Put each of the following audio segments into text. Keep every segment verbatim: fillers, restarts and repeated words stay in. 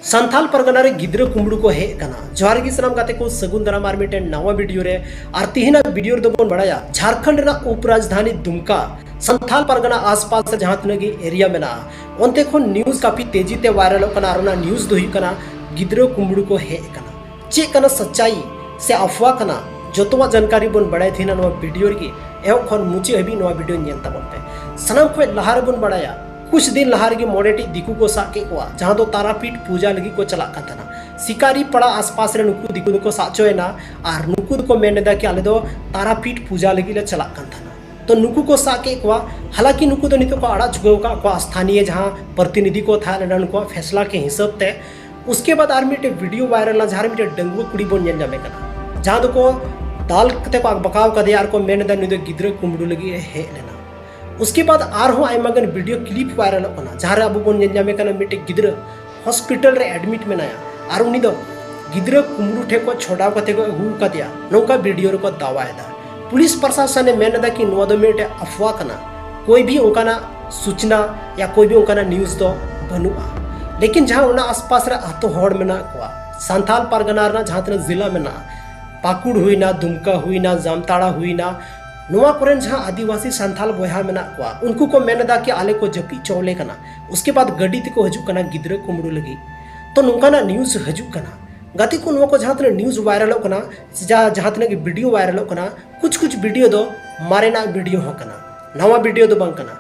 ᱥᱟᱱᱛᱟᱞ ᱯᱟᱨᱜᱟᱱᱟ ᱨᱮ ᱜᱤᱫᱽᱨᱟᱹ ᱠᱩᱢᱵᱽᱲᱩ ᱠᱚ ᱦᱮᱡ ᱟᱠᱟᱱᱟ᱾ ᱡᱚᱦᱟᱨ ᱜᱮ ᱥᱟᱱᱟᱢ ᱜᱟᱛᱮ ᱠᱚ, ᱥᱟᱹᱜᱩᱱ ᱫᱟᱨᱟᱢ ᱟᱨ ᱢᱤᱫᱴᱮᱱ ᱱᱟᱣᱟ ᱵᱷᱤᱰᱤᱭᱳ ᱨᱮ᱾ ᱟᱨ ᱛᱤᱦᱤᱧᱟᱜ ᱵᱷᱤᱰᱤᱭᱳ ᱨᱮᱫᱚ ᱵᱚᱱ ᱵᱟᱲᱟᱭᱟ ᱡᱷᱟᱲᱠᱷᱚᱸᱰ ᱨᱮᱱᱟᱜ ᱩᱯᱨᱟᱡᱽᱫᱷᱟᱱᱤ ᱫᱩᱢᱠᱟ ᱥᱟᱱᱛᱟᱞ ᱯᱟᱨᱜᱟᱱᱟ ᱟᱥᱯᱟᱥ ᱨᱮ ᱡᱟᱦᱟᱸ ᱛᱤᱱᱟᱹᱜ ᱜᱮ ᱮᱨᱤᱭᱟ ᱢᱮᱱᱟᱜᱼᱟ, ᱚᱱᱛᱮ ᱠᱷᱚᱱ ᱱᱤᱭᱩᱡᱽ ᱠᱟᱯᱷᱤ ᱛᱮᱡᱤ ᱛᱮ ᱵᱷᱟᱭᱨᱟᱞᱚᱜ ᱠᱟᱱᱟ᱾ ᱟᱨ ᱚᱱᱟ ᱱᱤᱭᱩᱡᱽ ᱫᱚ ᱦᱩᱭᱩᱜ ᱠᱟᱱᱟ ᱜᱤᱫᱽᱨᱟᱹ ᱠᱩᱢᱵᱽᱲᱩ ᱠᱚ ᱦᱮᱡ ᱟᱠᱟᱱᱟ᱾ ᱪᱮᱫ ᱠᱟᱱᱟ ᱥᱟᱪᱟᱭ ᱥᱮ ᱟᱯᱷᱣᱟ ᱠᱟᱱᱟ, ᱡᱚᱛᱚᱣᱟᱜ ᱡᱟᱱᱠᱟᱨᱤ ᱵᱚᱱ ᱵᱟᱲᱟᱭ ᱛᱟᱦᱮᱱᱟ ᱱᱚᱣᱟ ᱵᱷᱤᱰᱤᱭᱳ ᱨᱮᱜᱮ᱾ ᱮᱦᱚᱵ ᱠᱷᱚᱱ ᱢᱩᱪᱟᱹᱫ ᱦᱟᱹᱵᱤᱡ ᱱᱚᱣᱟ ᱵᱷᱤᱰᱤᱭᱳ ᱧᱮᱞ ᱛᱟᱵᱚᱱ ᱯᱮ᱾ ᱥᱟᱱᱟᱢ ᱠᱷᱚᱱ ᱞᱟᱦᱟ ᱨᱮᱵᱚᱱ ᱵᱟᱲᱟᱭᱟ, ᱠᱩᱪ ᱫᱤᱱ ᱞᱟᱦᱟ ᱨᱮᱜᱮ ᱢᱚᱬᱮ ᱴᱤᱡ ᱫᱤᱠᱩ ᱠᱚ ᱥᱟᱵ ᱠᱮᱫ ᱠᱚᱣᱟ, ᱡᱟᱦᱟᱸ ᱫᱚ ᱛᱟᱨᱟᱯᱤᱴ ᱯᱩᱡᱟ ᱞᱟᱹᱜᱤᱫ ᱠᱚ ᱪᱟᱞᱟᱜ ᱠᱟᱱ ᱛᱟᱦᱮᱱᱟ᱾ ᱥᱤᱠᱟᱨᱤ ᱯᱟᱲᱟ ᱟᱥᱯᱟᱥ ᱨᱮ ᱱᱩᱠᱩ ᱫᱤᱠᱩ ᱫᱚᱠᱚ ᱥᱟᱵ ᱦᱚᱪᱚᱭᱮᱱᱟ ᱟᱨ ᱱᱩᱠᱩ ᱫᱚᱠᱚ ᱢᱮᱱ ᱮᱫᱟ ᱠᱤ ᱟᱞᱮ ᱫᱚ ᱛᱟᱨᱟᱯᱤᱴ ᱯᱩᱡᱟ ᱞᱟᱹᱜᱤᱫ ᱞᱮ ᱪᱟᱞᱟᱜ ᱠᱟᱱ ᱛᱟᱦᱮᱱᱟ᱾ ᱛᱚ ᱱᱩᱠᱩ ᱠᱚ ᱥᱟᱵ ᱠᱮᱫ ᱠᱚᱣᱟ᱾ ᱦᱟᱞᱟᱸᱠᱤ ᱱᱩᱠᱩ ᱫᱚ ᱱᱤᱛᱚᱜ ᱠᱚ ᱟᱲᱟᱜ ᱪᱩᱠᱟᱹᱣ ᱟᱠᱟᱫ ᱠᱚᱣᱟ ᱥᱛᱷᱟᱱᱤᱭ ᱡᱟᱦᱟᱸ ᱯᱨᱚᱛᱤᱱᱤᱫᱷᱤ ᱠᱚ ᱛᱟᱦᱮᱸ ᱞᱮᱱᱟ ᱱᱩᱠᱩᱣᱟᱜ ᱯᱷᱮᱥᱞᱟ ᱠᱮ ᱦᱤᱥᱟᱹᱵ ᱛᱮ᱾ ᱩᱥᱠᱮ ᱵᱟᱫ ᱟᱨ ᱢᱤᱫᱴᱮᱡ ᱵᱷᱤᱰᱤᱭᱳ ᱵᱷᱟᱭᱨᱟᱞ ᱮᱱᱟ, ᱡᱟᱦᱟᱸ ᱨᱮ ᱢᱤᱫᱴᱮᱡ ᱰᱟᱺᱜᱩᱣᱟᱹ ᱠᱩᱲᱤ ᱵᱚᱱ ᱧᱮᱞ ᱧᱟᱢᱮ ᱠᱟᱱᱟ, ᱡᱟᱦᱟᱸ ᱫᱚᱠᱚ ᱫᱟᱞ ᱠᱟᱛᱮ ᱠᱚ ᱟᱠᱵᱟᱠᱟᱣ ᱠᱟᱫᱮᱭᱟ ᱟᱨ ᱠᱚ ᱢᱮᱱ ᱮᱫᱟ ᱱᱩᱭ ᱫᱚ ᱜᱤᱫᱽᱨᱟᱹ ᱠᱩᱢᱵᱽᱲᱩ ᱞᱟᱹᱜᱤᱫ ᱮ ᱦᱮᱡ ᱞᱮᱱᱟ᱾ ᱩᱥᱠᱮ ᱵᱟᱫ ᱟᱨᱦᱚᱸ ᱟᱭᱢᱟ ᱜᱟᱱ ᱵᱷᱤᱰᱤᱭᱳ ᱠᱞᱤᱯ ᱵᱷᱟᱭᱨᱟᱞᱚᱜ ᱠᱟᱱᱟ, ᱡᱟᱦᱟᱸ ᱨᱮ ᱟᱵᱚ ᱵᱚᱱ ᱧᱮᱞ ᱧᱟᱢᱮ ᱠᱟᱱᱟ ᱢᱤᱫᱴᱮᱡ ᱜᱤᱫᱽᱨᱟᱹ ᱦᱚᱥᱯᱤᱴᱟᱞ ᱨᱮ ᱮᱰᱢᱤᱴ ᱢᱮᱱᱟᱭᱟ ᱟᱨ ᱩᱱᱤ ᱫᱚ ᱜᱤᱫᱽᱨᱟᱹ ᱠᱩᱢᱵᱽᱲᱩ ᱴᱷᱮᱱ ᱠᱚ ᱪᱷᱚᱰᱟᱣ ᱠᱟᱛᱮ ᱠᱚ ᱟᱹᱜᱩ ᱟᱠᱟᱫᱮᱭᱟ, ᱱᱚᱝᱠᱟ ᱵᱷᱤᱰᱤᱭᱳ ᱨᱮᱠᱚ ᱫᱟᱣᱟᱭᱮᱫᱟ᱾ ᱯᱩᱞᱤᱥ ᱯᱨᱚᱥᱟᱥᱚᱱ ᱮ ᱢᱮᱱ ᱮᱫᱟ ᱠᱤ ᱱᱚᱣᱟ ᱫᱚ ᱢᱤᱫᱴᱮᱡ ᱟᱯᱷᱣᱟ ᱠᱟᱱᱟ, ᱠᱳᱭ ᱵᱷᱤ ᱚᱱᱠᱟᱱᱟᱜ ᱥᱩᱪᱱᱟ ᱭᱟ ᱠᱳᱭ ᱵᱷᱤ ᱚᱱᱠᱟᱱᱟᱜ ᱱᱤᱭᱩᱡᱽ ᱫᱚ ᱵᱟᱹᱱᱩᱜᱼᱟ᱾ ᱞᱮᱠᱤᱱ ᱡᱟᱦᱟᱸ ᱚᱱᱟ ᱟᱥᱯᱟᱥ ᱨᱮ ᱟᱛᱳ ᱦᱚᱲ ᱢᱮᱱᱟᱜ ᱠᱚᱣᱟ, ᱥᱟᱱᱛᱟᱞ ᱯᱟᱨᱜᱟᱱᱟ ᱨᱮᱱᱟᱜ ᱡᱟᱦᱟᱸ ᱛᱤᱱᱟᱹᱜ ᱡᱮᱞᱟ ᱢᱮᱱᱟᱜᱼᱟ, ᱯᱟᱹᱠᱩᱲ ᱦᱩᱭᱱᱟ, ᱫᱩᱢᱠᱟ ᱦᱩᱭᱱᱟ, ᱡᱟᱢᱛᱟᱲᱟ ᱦᱩᱭᱱᱟ, ᱱᱚᱣᱟ ᱠᱚᱨᱮᱱ ᱡᱟᱦᱟᱸ ᱟᱹᱫᱤᱵᱟᱹᱥᱤ ᱥᱟᱱᱛᱟᱞ ᱵᱚᱭᱦᱟ ᱢᱮᱱᱟᱜ ᱠᱚᱣᱟ, ᱩᱱᱠᱩ ᱠᱚ ᱢᱮᱱ ᱮᱫᱟ ᱠᱤ ᱟᱞᱮ ᱠᱚ ᱡᱟᱹᱯᱤᱫ ᱦᱚᱪᱚ ᱞᱮ ᱠᱟᱱᱟ᱾ ᱩᱥᱠᱮ ᱵᱟᱫ ᱜᱟᱹᱰᱤ ᱛᱮᱠᱚ ᱦᱤᱡᱩᱜ ᱠᱟᱱᱟ ᱜᱤᱫᱽᱨᱟᱹ ᱠᱩᱢᱵᱽᱲᱩ ᱞᱟᱹᱜᱤᱫ᱾ ᱛᱚ ᱱᱚᱝᱠᱟᱱᱟᱜ ᱱᱤᱭᱩᱡᱽ ᱦᱤᱡᱩᱜ ᱠᱟᱱᱟ᱾ ᱜᱟᱛᱮ ᱠᱚ, ᱱᱚᱣᱟ ᱠᱚ ᱡᱟᱦᱟᱸ ᱛᱤᱱᱟᱹᱜ ᱱᱤᱭᱩᱡᱽ ᱵᱷᱟᱭᱨᱟᱞᱚᱜ ᱠᱟᱱᱟ, ᱥᱮ ᱡᱟ-, ᱡᱟᱦᱟᱸ ᱛᱤᱱᱟᱹᱜ ᱜᱮ ᱵᱷᱤᱰᱤᱭᱳ ᱵᱷᱟᱭᱨᱟᱞᱚᱜ ᱠᱟᱱᱟ, ᱠᱩᱪ ᱠᱩᱪ ᱵᱷᱤᱰᱤᱭᱳ ᱫᱚ ᱢᱟᱨᱮᱱᱟᱜ ᱵᱷᱤᱰᱤᱭᱳ ᱦᱚᱸ ᱠᱟᱱᱟ, ᱱᱟᱣᱟ ᱵᱷᱤᱰᱤᱭᱳ ᱫᱚ ᱵᱟᱝ ᱠᱟᱱᱟ᱾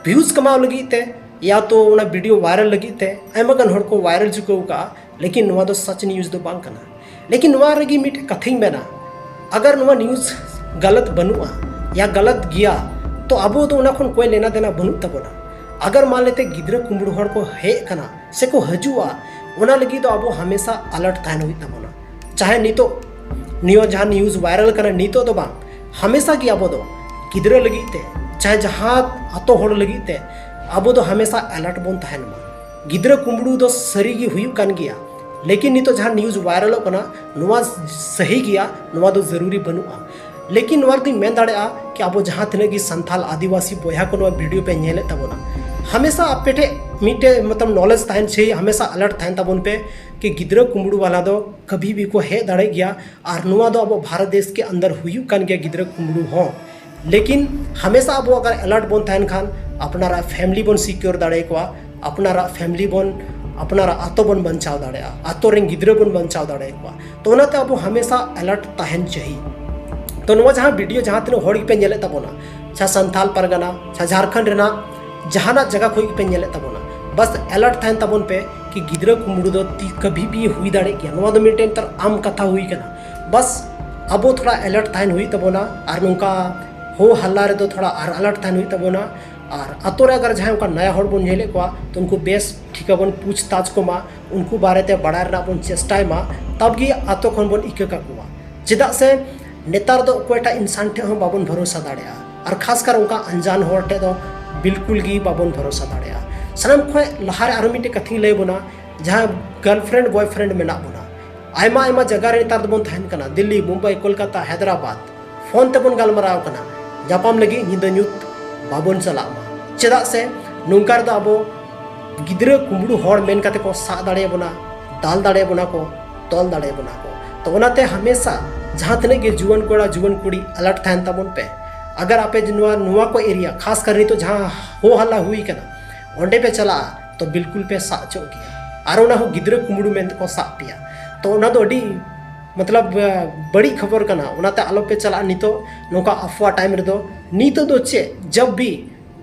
ᱵᱷᱤᱭᱩᱡᱽ ᱠᱟᱢᱟᱣ ᱞᱟᱹᱜᱤᱫ ᱛᱮ ᱭᱟ ᱛᱚ ᱚᱱᱟ ᱵᱷᱤᱰᱤᱭᱳ ᱵᱷᱟᱭᱨᱟᱞ ᱞᱟᱹᱜᱤᱫ ᱛᱮ ᱟᱭᱢᱟ ᱜᱟᱱ ᱦᱚᱲ ᱠᱚ ᱵᱷᱟᱭᱨᱟᱞ ᱪᱩᱠᱟᱹᱣ ᱠᱟᱜᱼᱟ, ᱞᱮᱠᱤᱱ ᱱᱚᱣᱟ ᱫᱚ ᱥᱟᱪ ᱱᱤᱭᱩᱡᱽ ᱫᱚ ᱵᱟᱝ ᱠᱟᱱᱟ᱾ ᱞᱮᱠᱤᱱ ᱱᱚᱣᱟ ᱨᱮᱜᱮ ᱢᱤᱫᱴᱮᱡ ᱠᱟᱛᱷᱟᱧ ᱢᱮᱱᱟ, ᱟᱜᱟᱨ ᱱᱚᱣᱟ ᱱᱤᱭᱩᱡᱽ ᱜᱟᱞᱟᱛ ᱵᱟᱹᱱᱩᱜᱼᱟ ᱭᱟ ᱜᱟᱞᱟᱛ ᱜᱮᱭᱟ, ᱛᱚ ᱟᱵᱚ ᱫᱚ ᱚᱱᱟ ᱠᱷᱚᱱ ᱠᱚᱭ ᱞᱮᱱᱟ ᱫᱮᱱᱟ ᱵᱟᱹᱱᱩᱜ ᱛᱟᱵᱚᱱᱟ᱾ ᱟᱜᱟᱨ ᱢᱟᱱ ᱞᱮᱛᱮ ᱜᱤᱫᱽᱨᱟᱹ ᱠᱩᱢᱵᱽᱲᱩ ᱦᱚᱲ ᱠᱚ ᱦᱮᱡ ᱟᱠᱟᱱᱟ ᱥᱮ ᱠᱚ ᱦᱤᱡᱩᱜᱼᱟ, ᱚᱱᱟ ᱞᱟᱹᱜᱤᱫ ᱫᱚ ᱟᱵᱚ ᱦᱟᱢᱮᱥᱟ ᱟᱞᱟᱨᱴ ᱛᱟᱦᱮᱱ ᱦᱩᱭᱩᱜ ᱛᱟᱵᱚᱱᱟ᱾ ᱪᱟᱦᱮ ᱱᱤᱛᱚᱜ ᱱᱤᱭᱟᱹ ᱡᱟᱦᱟᱸ ᱱᱤᱭᱩᱡᱽ ᱵᱷᱟᱭᱨᱟᱞ ᱠᱟᱱᱟ, ᱱᱤᱛᱚᱜ ᱫᱚ ᱵᱟᱝ, ᱦᱟᱢᱮᱥᱟ ᱜᱮ ᱟᱵᱚ ᱫᱚ ᱜᱤᱫᱽᱨᱟᱹ ᱞᱟᱹᱜᱤᱫ ᱛᱮ, ᱪᱟᱦᱮ ᱡᱟᱦᱟᱸ ᱟᱛᱳ ᱦᱚᱲ ᱞᱟᱹᱜᱤᱫ ᱛᱮ, ᱟᱵᱚ ᱫᱚ ᱦᱟᱢᱮᱥᱟ ᱟᱞᱟᱨᱴ ᱵᱚᱱ ᱛᱟᱦᱮᱱ ᱢᱟ᱾ ᱜᱤᱫᱽᱨᱟᱹ ᱠᱩᱢᱵᱽᱲᱩ ᱫᱚ ᱥᱟᱹᱨᱤ ᱜᱮ ᱦᱩᱭᱩᱜ ᱠᱟᱱ ᱜᱮᱭᱟ, ᱞᱮᱠᱤᱱ ᱱᱤᱛᱚᱜ ᱡᱟᱦᱟᱸ ᱱᱤᱭᱩᱡᱽ ᱵᱷᱟᱭᱨᱟᱞᱚᱜ ᱠᱟᱱᱟ, ᱱᱚᱣᱟ ᱥᱟᱹᱦᱤ ᱜᱮᱭᱟ, ᱱᱚᱣᱟ ᱫᱚ ᱡᱟᱹᱨᱩᱨᱤ ᱵᱟᱹᱱᱩᱜᱼᱟ᱾ ᱞᱮᱠᱤᱱ ᱱᱚᱣᱟ ᱨᱮᱫᱚᱧ ᱢᱮᱱ ᱫᱟᱲᱮᱭᱟᱜᱼᱟ ᱠᱤ ᱟᱵᱚ ᱡᱟᱦᱟᱸ ᱛᱤᱱᱟᱹᱜ ᱜᱮ ᱥᱟᱱᱛᱟᱞ ᱟᱹᱫᱤᱵᱟᱹᱥᱤ ᱵᱚᱭᱦᱟ ᱠᱚ ᱱᱚᱣᱟ ᱵᱷᱤᱰᱤᱭᱳ ᱯᱮ ᱧᱮᱞᱮᱫ ᱛᱟᱵᱚᱱᱟ, ᱦᱟᱢᱮᱥᱟ ᱟᱯᱮ ᱴᱷᱮᱡ ᱢᱤᱫᱴᱮᱡ ᱢᱚᱛᱞᱚᱵ ᱱᱚᱞᱮᱡᱽ ᱛᱟᱦᱮᱱ ᱪᱟᱹᱦᱤ, ᱦᱟᱢᱮᱥᱟ ᱟᱞᱟᱨᱴ ᱛᱟᱦᱮᱱ ᱛᱟᱵᱚᱱ ᱯᱮ ᱠᱤ ᱜᱤᱫᱽᱨᱟᱹ ᱠᱩᱢᱵᱽᱲᱩ ᱵᱟᱞᱟ ᱫᱚ ᱠᱟᱵᱷᱤ ᱵᱷᱤ ᱠᱚ ᱦᱮᱡ ᱫᱟᱲᱮᱭᱟᱜ ᱜᱮᱭᱟ᱾ ᱟᱨ ᱱᱚᱣᱟ ᱫᱚ ᱟᱵᱚ ᱵᱷᱟᱨᱚᱛ ᱫᱮᱥ ᱠᱮ ᱟᱱᱫᱟᱨ ᱦᱩᱭᱩᱜ ᱠᱟᱱ ᱜᱮᱭᱟ ᱜᱤᱫᱽᱨᱟᱹ ᱠᱩᱢᱵᱽᱲᱩ ᱦᱚᱸ᱾ ᱞᱮᱠᱤᱱ ᱦᱟᱢᱮᱥᱟ ᱟᱵᱚ ᱟᱜᱟᱨ ᱟᱞᱟᱨᱴ ᱵᱚᱱ ᱛᱟᱦᱮᱱ ᱠᱷᱟᱱ ᱟᱯᱱᱟᱨᱟᱜ ᱯᱷᱮᱢᱤᱞᱤ ᱵᱚᱱ ᱥᱤᱠᱤᱭᱳᱨ ᱫᱟᱲᱮᱭᱟᱠᱚᱣᱟ, ᱟᱯᱱᱟᱨᱟᱜ ᱯᱷᱮᱢᱤᱞᱤ ᱵᱚᱱ, ᱟᱯᱱᱟᱨᱟᱜ ᱟᱛᱳ ᱵᱚᱱ ᱵᱟᱧᱪᱟᱣ ᱫᱟᱲᱮᱭᱟᱜᱼᱟ, ᱟᱛᱳ ᱨᱮᱱ ᱜᱤᱫᱽᱨᱟᱹ ᱵᱚᱱ ᱵᱟᱧᱪᱟᱣ ᱫᱟᱲᱮᱭᱟᱠᱚᱣᱟ᱾ ᱛᱚ ᱚᱱᱟᱛᱮ ᱟᱵᱚ ᱦᱟᱢᱮᱥᱟ ᱟᱞᱟᱨᱴ ᱛᱟᱦᱮᱱ ᱪᱟᱹᱦᱤ᱾ ᱛᱚ ᱱᱚᱣᱟ ᱡᱟᱦᱟᱸ ᱵᱷᱤᱰᱤᱭᱳ ᱡᱟᱦᱟᱸ ᱛᱤᱱᱟᱹᱜ ᱦᱚᱲ ᱜᱮᱯᱮ ᱧᱮᱞᱮᱫ ᱛᱟᱵᱚᱱᱟ, ᱪᱷᱟ ᱥᱟᱱᱛᱟᱞ ᱯᱟᱨᱜᱟᱱᱟ, ᱪᱷᱟ ᱡᱷᱟᱨᱠᱷᱚᱸᱰ ᱨᱮᱱᱟᱜ ᱡᱟᱦᱟᱱᱟᱜ ᱡᱟᱭᱜᱟ ᱠᱷᱚᱱ ᱜᱮᱯᱮ ᱧᱮᱞᱮᱫ ᱛᱟᱵᱚᱱᱟ, ᱵᱟᱥ ᱟᱞᱟᱨᱴ ᱛᱟᱦᱮᱱ ᱛᱟᱵᱚᱱ ᱯᱮ ᱠᱤ ᱜᱤᱫᱽᱨᱟᱹ ᱠᱩᱢᱵᱽᱲᱩ ᱫᱚ ᱛᱤ ᱠᱟᱵᱷᱤ ᱵᱷᱤ ᱦᱩᱭ ᱫᱟᱲᱮᱭᱟᱜ ᱜᱮᱭᱟ᱾ ᱱᱚᱣᱟ ᱫᱚ ᱢᱤᱫᱴᱮᱱ ᱱᱮᱛᱟᱨ ᱟᱢ ᱠᱟᱛᱷᱟ ᱦᱩᱭ ᱠᱟᱱᱟ᱾ ᱵᱟᱥ ᱟᱵᱚ ᱛᱷᱚᱲᱟ ᱟᱞᱟᱨᱴ ᱛᱟᱦᱮᱱ ᱦᱩᱭᱩᱜ ᱛᱟᱵᱚᱱᱟ᱾ ᱟᱨ ᱱᱚᱝᱠᱟ ᱦᱳ ᱦᱟᱞᱞᱟ ᱨᱮᱫᱚ ᱛᱷᱚᱲᱟ ᱟᱨ ᱟᱞᱟᱨᱴ ᱛᱟᱦᱮᱱ ᱦᱩᱭᱩᱜ ᱛᱟᱵᱚᱱᱟ᱾ ᱟᱨ ᱟᱛᱳ ᱨᱮ ᱟᱜᱟᱨ ᱡᱟᱦᱟᱸᱭ ᱚᱱᱠᱟ ᱱᱟᱭᱟ ᱦᱚᱲ ᱵᱚᱱ ᱧᱮᱞᱮᱫ ᱠᱚᱣᱟ, ᱛᱚ ᱩᱱᱠᱩ ᱵᱮᱥ ᱴᱷᱤᱠᱟ ᱵᱚᱱ ᱯᱩᱪᱷᱛᱟᱪᱷ ᱠᱚᱢᱟ, ᱩᱱᱠᱩ ᱵᱟᱨᱮᱛᱮ ᱵᱟᱲᱟᱭ ᱨᱮᱱᱟᱜ ᱵᱚᱱ ᱪᱮᱥᱴᱟᱭ ᱢᱟ, ᱛᱟᱵᱜᱮ ᱟᱛᱳ ᱠᱷᱚᱱ ᱵᱚᱱ ᱤᱠᱟᱹ ᱠᱟᱠᱚᱣᱟ᱾ ᱪᱮᱫᱟᱜ ᱥᱮ ᱱᱮᱛᱟᱨ ᱫᱚ ᱚᱠᱚᱭᱴᱟᱜ ᱤᱱᱥᱟᱱ ᱴᱷᱮᱱ ᱦᱚᱸ ᱵᱟᱵᱚᱱ ᱵᱷᱚᱨᱚᱥᱟ ᱫᱟᱲᱮᱭᱟᱜᱼᱟ, ᱟᱨ ᱠᱷᱟᱥ ᱠᱟᱨ ᱚᱱᱠᱟ ᱟᱱᱡᱟᱱ ᱦᱚᱲ ᱴᱷᱮᱱ ᱫᱚ ᱵᱤᱞᱠᱩᱞ ᱜᱮ ᱵᱟᱵᱚᱱ ᱵᱷᱚᱨᱚᱥᱟ ᱫᱟᱲᱮᱭᱟᱜᱼᱟ᱾ ᱥᱟᱱᱟᱢ ᱠᱷᱚᱱ ᱞᱟᱦᱟᱨᱮ ᱟᱨᱦᱚᱸ ᱢᱤᱫᱴᱮᱡ ᱠᱟᱛᱷᱟᱧ ᱞᱟᱹᱭ ᱵᱚᱱᱟ, ᱡᱟᱦᱟᱸ ᱜᱟᱨᱞᱯᱷᱨᱮᱱᱰ ᱵᱚᱭᱯᱷᱨᱮᱱᱰ ᱢᱮᱱᱟᱜ ᱵᱚᱱᱟ, ᱟᱭᱢᱟ ᱟᱭᱢᱟ ᱡᱟᱭᱜᱟ ᱨᱮ ᱱᱮᱛᱟᱨ ᱫᱚᱵᱚᱱ ᱛᱟᱦᱮᱱ ᱠᱟᱱᱟ, ᱫᱤᱞᱞᱤ, ᱢᱩᱢᱵᱟᱭ, ᱠᱳᱞᱠᱟᱛᱟ, ᱦᱟᱭᱫᱨᱟᱵᱟᱫᱽ, ᱯᱷᱳᱱ ᱛᱮᱵᱚᱱ ᱜᱟᱞᱢᱟᱨᱟᱣ ᱠᱟᱱᱟ᱾ ᱧᱟᱯᱟᱢ ᱞᱟᱹᱜᱤᱫ ᱧᱤᱫᱟᱹ ᱧᱩᱛ ᱵᱟᱵᱚᱱ ᱪᱟᱞᱟᱜ ᱢᱟ᱾ ᱪᱮᱫᱟᱜ ᱥᱮ ᱱᱚᱝᱠᱟ ᱨᱮᱫᱚ ᱟᱵᱚ ᱜᱤᱫᱽᱨᱟᱹ ᱠᱩᱢᱵᱽᱲᱩ ᱦᱚᱲ ᱢᱮᱱ ᱠᱟᱛᱮ ᱠᱚ ᱥᱟᱵ ᱫᱟᱲᱮᱭᱟᱵᱚᱱᱟ, ᱫᱟᱞ ᱫᱟᱲᱮᱭᱟᱵᱚᱱᱟ ᱠᱚ, ᱛᱚᱞ ᱫᱟᱲᱮᱭᱟᱵᱚᱱᱟ ᱠᱚ᱾ ᱛᱚ ᱚᱱᱟᱛᱮ ᱦᱟᱢᱮᱥᱟ ᱡᱟᱦᱟᱸ ᱛᱤᱱᱟᱹᱜ ᱜᱮ ᱡᱩᱣᱟᱹᱱ ᱠᱚᱲᱟ ᱡᱩᱣᱟᱹᱱ ᱠᱩᱲᱤ ᱟᱞᱟᱨᱴ ᱛᱟᱦᱮᱱ ᱛᱟᱵᱚᱱ ᱯᱮ᱾ ᱟᱜᱟᱨ ᱟᱯᱮ ᱡᱮ ᱱᱚᱣᱟ, ᱱᱚᱣᱟ ᱠᱚ ᱮᱨᱤᱭᱟ, ᱠᱷᱟᱥ ᱠᱟᱨ ᱱᱤᱛᱚᱜ ᱡᱟᱦᱟᱸ ᱦᱳ ᱦᱟᱞᱞᱟ ᱦᱩᱭ ᱠᱟᱱᱟ, ᱚᱸᱰᱮ ᱯᱮ ᱪᱟᱞᱟᱜᱼᱟ ᱛᱚ ᱵᱤᱞᱠᱩᱞ ᱯᱮ ᱥᱟᱵ ᱦᱚᱪᱚᱜ ᱜᱮᱭᱟ᱾ ᱟᱨ ᱚᱱᱟ ᱦᱚᱸ ᱜᱤᱫᱽᱨᱟᱹ ᱠᱩᱢᱵᱽᱲᱩ ᱢᱮᱱᱛᱮ ᱠᱚ ᱥᱟᱵ ᱯᱮᱭᱟ᱾ ᱛᱚ ᱚᱱᱟ ᱫᱚ ᱟᱹᱰᱤ ᱢᱚᱛᱞᱚᱵ ᱵᱟᱹᱲᱤᱡ ᱠᱷᱚᱵᱚᱨ ᱠᱟᱱᱟ᱾ ᱚᱱᱟᱛᱮ ᱟᱞᱚᱯᱮ ᱪᱟᱞᱟᱜᱼᱟ ᱱᱤᱛᱚᱜ ᱱᱚᱝᱠᱟ ᱟᱯᱷᱣᱟ ᱴᱟᱭᱤᱢ ᱨᱮᱫᱚ᱾ ᱱᱤᱛᱚᱜ ᱫᱚ ᱪᱮᱫ, ᱡᱟᱵ ᱵᱷᱤ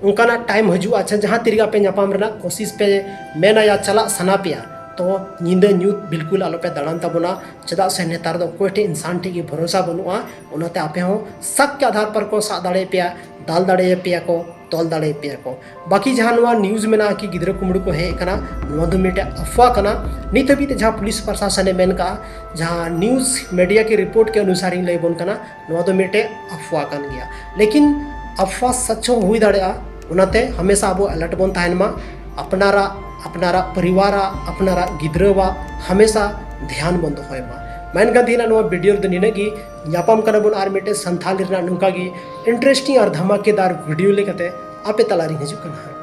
ᱚᱱᱠᱟᱱᱟᱜ ᱴᱟᱭᱤᱢ ᱦᱤᱡᱩᱜᱼᱟ, ᱟᱪᱪᱷᱟ, ᱡᱟᱦᱟᱸ ᱛᱤᱨᱮᱜᱮ ᱟᱯᱮ ᱧᱟᱯᱟᱢ ᱨᱮᱱᱟᱜ ᱠᱳᱥᱤᱥ ᱯᱮ ᱢᱮᱱᱟ ᱭᱟ ᱪᱟᱞᱟᱜ ᱥᱟᱱᱟ ᱯᱮᱭᱟ, ᱛᱚ ᱧᱤᱫᱟᱹ ᱧᱩᱛ ᱵᱤᱞᱠᱩᱞ ᱟᱞᱚᱯᱮ ᱫᱟᱬᱟᱱ ᱛᱟᱵᱚᱱᱟ᱾ ᱪᱮᱫᱟᱜ ᱥᱮ ᱱᱮᱛᱟᱨ ᱫᱚ ᱚᱠᱚᱭ ᱴᱷᱮᱱ ᱤᱱᱥᱟᱱ ᱴᱷᱮᱱ ᱜᱮ ᱵᱷᱚᱨᱚᱥᱟ ᱵᱟᱹᱱᱩᱜᱼᱟ᱾ ᱚᱱᱟᱛᱮ ᱟᱯᱮ ᱦᱚᱸ ᱥᱟᱠ ᱠᱮ ᱟᱫᱷᱟᱨ ᱯᱟᱨ ᱠᱚ ᱥᱟᱵ ᱫᱟᱲᱮᱭᱟᱯᱮᱭᱟ, ᱫᱟᱞ ᱫᱟᱲᱮᱭᱟᱯᱮᱭᱟ ᱠᱚ, ᱛᱚᱞ ᱫᱟᱲᱮᱭᱟᱯᱮᱭᱟ ᱠᱚ᱾ ᱵᱟᱹᱠᱤ ᱡᱟᱦᱟᱸ ᱱᱚᱣᱟ ᱱᱤᱭᱩᱡᱽ ᱢᱮᱱᱟᱜᱼᱟ ᱠᱤ ᱜᱤᱫᱽᱨᱟᱹ ᱠᱩᱢᱵᱽᱲᱩ ᱠᱚ ᱦᱮᱡ ᱟᱠᱟᱱᱟ, ᱱᱚᱣᱟ ᱫᱚ ᱢᱤᱫᱴᱮᱡ ᱟᱯᱷᱣᱟ ᱠᱟᱱᱟ᱾ ᱱᱤᱛ ᱦᱟᱹᱵᱤᱡ ᱛᱮ ᱡᱟᱦᱟᱸ ᱯᱩᱞᱤᱥ ᱯᱨᱚᱥᱟᱥᱚᱱᱮ ᱢᱮᱱ ᱠᱟᱜᱼᱟ, ᱡᱟᱦᱟᱸ ᱱᱤᱭᱩᱡᱽ ᱢᱤᱰᱤᱭᱟ ᱠᱤ ᱨᱤᱯᱳᱨᱴ ᱠᱤ ᱚᱱᱩᱥᱟᱨ ᱤᱧ ᱞᱟᱹᱭ ᱵᱚᱱ ᱠᱟᱱᱟ, ᱱᱚᱣᱟ ᱫᱚ ᱢᱤᱫᱴᱮᱡ ᱟᱯᱷᱣᱟ ᱠᱟᱱ ᱜᱮᱭᱟ᱾ ᱞᱮᱠᱤᱱ ᱟᱯᱷᱣᱟ ᱥᱟᱪ ᱦᱚᱸ ᱦᱩᱭ ᱫᱟᱲᱮᱭᱟᱜᱼᱟ᱾ ᱚᱱᱟᱛᱮ ᱦᱟᱢᱮᱥᱟ ᱟᱵᱚ ᱟᱞᱟᱨᱴ ᱵᱚᱱ ᱛᱟᱦᱮᱱ ᱢᱟ, ᱟᱯᱱᱟᱨᱟᱜ, ᱟᱯᱱᱟᱨᱟᱜ ᱯᱚᱨᱤᱵᱟᱨᱟᱜ, ᱟᱯᱱᱟᱨᱟᱜ ᱜᱤᱫᱽᱨᱟᱹᱣᱟᱜ ᱦᱟᱢᱮᱥᱟ ᱫᱷᱮᱭᱟᱱ ᱵᱚᱱ ᱫᱚᱦᱚᱭ ᱢᱟ᱾ ᱢᱮᱱᱠᱷᱟᱱ ᱛᱮᱦᱮᱧᱟᱜ ᱱᱚᱣᱟ ᱵᱷᱤᱰᱤᱭᱳ ᱨᱮᱫᱚ ᱱᱤᱱᱟᱹᱜ ᱜᱮ᱾ ᱧᱟᱯᱟᱢ ᱠᱟᱱᱟ ᱵᱚᱱ ᱟᱨ ᱢᱤᱫᱴᱮᱡ ᱥᱟᱱᱛᱷᱟᱞᱤ ᱨᱮᱱᱟᱜ ᱱᱚᱝᱠᱟ ᱜᱮ ᱤᱱᱴᱟᱨᱮᱥᱴᱤᱝ ᱟᱨ ᱫᱷᱟᱢᱟᱠᱮᱫᱟᱨ ᱵᱷᱤᱰᱤᱭᱳ ᱞᱮᱠᱟᱛᱮ ᱟᱯᱮ ᱛᱟᱞᱟᱨᱤᱧ ᱦᱤᱡᱩᱜ ᱠᱟᱱᱟ ᱦᱟᱸᱜ᱾